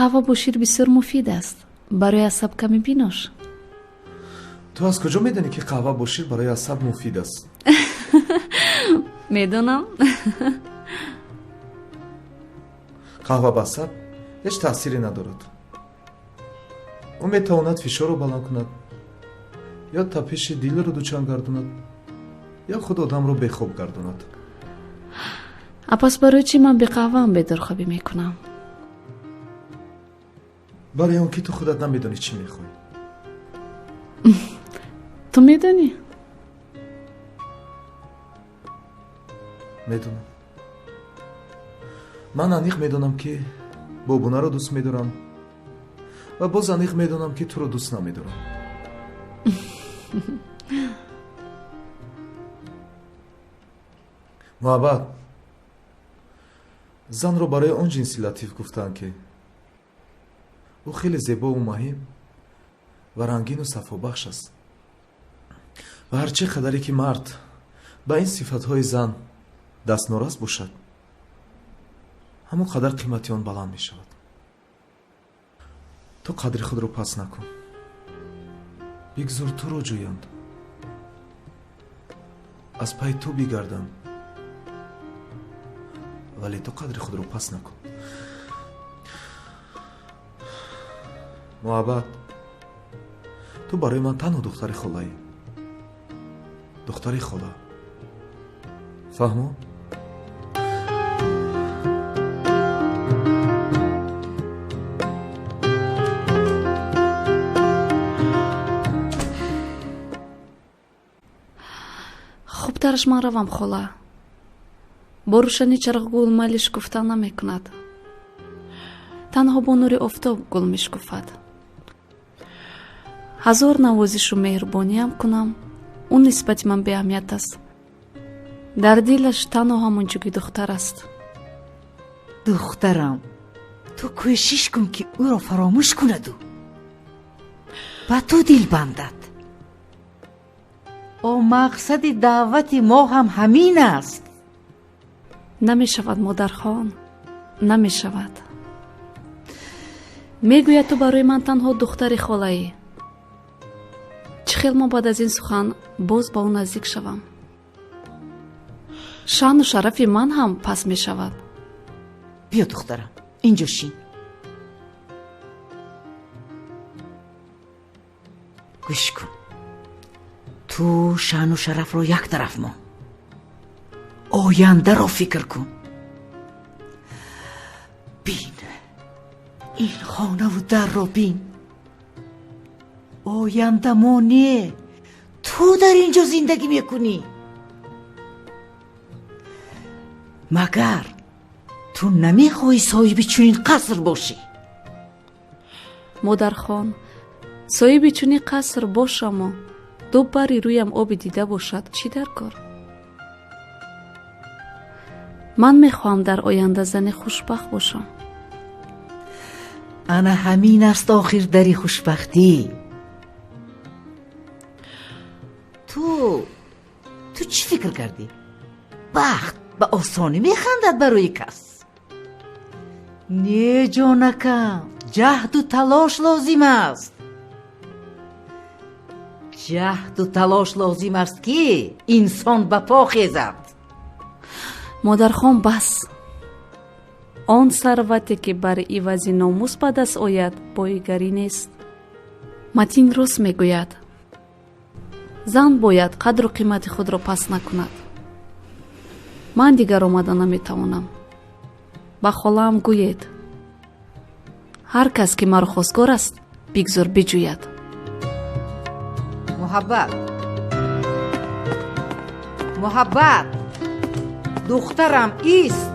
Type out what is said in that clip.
Қаҳва бо шир бисёр муфид аст. Барои асаб каме бинош. Ту аз куҷо медонӣ, ки қаҳва бо шир барои асаб муфид аст? Медонам. Қаҳва ба асаб ҳеҷ таъсире надорад. Ӯ метавонад фишорро баланд кунад, ё тапиши дилро дучанд гардонад, ё худ одамро бехоб гардонад. А пас барои чӣ ман беқаҳваам бедорхобӣ мекунам? Барои он ки ту худат намедонӣ, чӣ мехоҳӣ. Ту медонӣ? Медонам. Ман аниқ медонам, ки бобунаро дӯст медорам ва боз аниқ медонам, ки туро дӯст намедорам. Муҳаббат, занро барои он ҷинси латиф гуфтаанд, ки ӯ хеле зебову маҳим ва рангину сафобахш аст. Ва ҳар чӣ қадаре ки мард ба ин сифатҳои зан дастнорас бошад, ҳамон қадар қимати он баланд мешавад. Ту қадри худро паст накун. Бигзор туро ҷӯянд, аз пайи ту бигарданд, вале ту қадри худро паст накун. Муҳаббат, ту барои ман танҳо духтари холаӣ. Духтари хола. Фаҳмо? Хубтараш ман равам, хола. Бо рӯшани чароғ гул майли шукуфта намекунад. Танҳо бо нури офтоб гул мешукуфад. Ҳазор навозишу меҳрубониам кунам, ӯ нисбати ман беаҳамият аст. Дар дилаш танҳо ҳамон ҷуги духтар аст. Духтарам, ту кӯшиш кун, ки ӯро фаромӯш кунаду ба ту дил бандад. О мақсади даъвати мо ҳам ҳамин аст. Намешавад, модархон, намешавад. Мегӯяд, ту барои ман танҳо духтари холаӣ. Чӣ хел мо баъд аз ин сухан боз ба ӯ наздик шавам? Шаъну шарафи ман ҳам паст мешавад. Биё, духтарам, инҷо шин. Гӯш кун, ту шаъну шарафро як тараф мон, ояндаро фикр кун. Бин, ин хонаву дарро бин. Оянда мо не, ту дар ин ҷо зиндагӣ мекунӣ. Магар ту намехоҳӣ соҳиби чунин қаср бошӣ? Модархон, соҳиби чунин қаср бошаму ду бари рӯям оби дида бошад, чӣ дар кор? Ман мехоҳам дар оянда зани хушбахт бошам. Ана ҳамин аст охир дари хушбахтӣ. Ту чӣ фикр кардӣ? Бахт ба осонӣ механдад барои кас. Не, ҷонакам, ҷаҳду талош лозим аст. Ҷаҳду талош лозим аст, ки инсон ба по хезад. Модархон, бас. Он сарвате, ки бар ивази номус ба даст ояд, боигарӣ нест. Матин рост мегӯяд. Зан бояд қадру қимати худро паст накунад. Ман дигар омада наметавонам. Ба холаам гӯед, ҳар кас, ки маро хостгор аст, бигзор биҷӯяд. Муҳаббат, муҳаббат, духтарам, ист.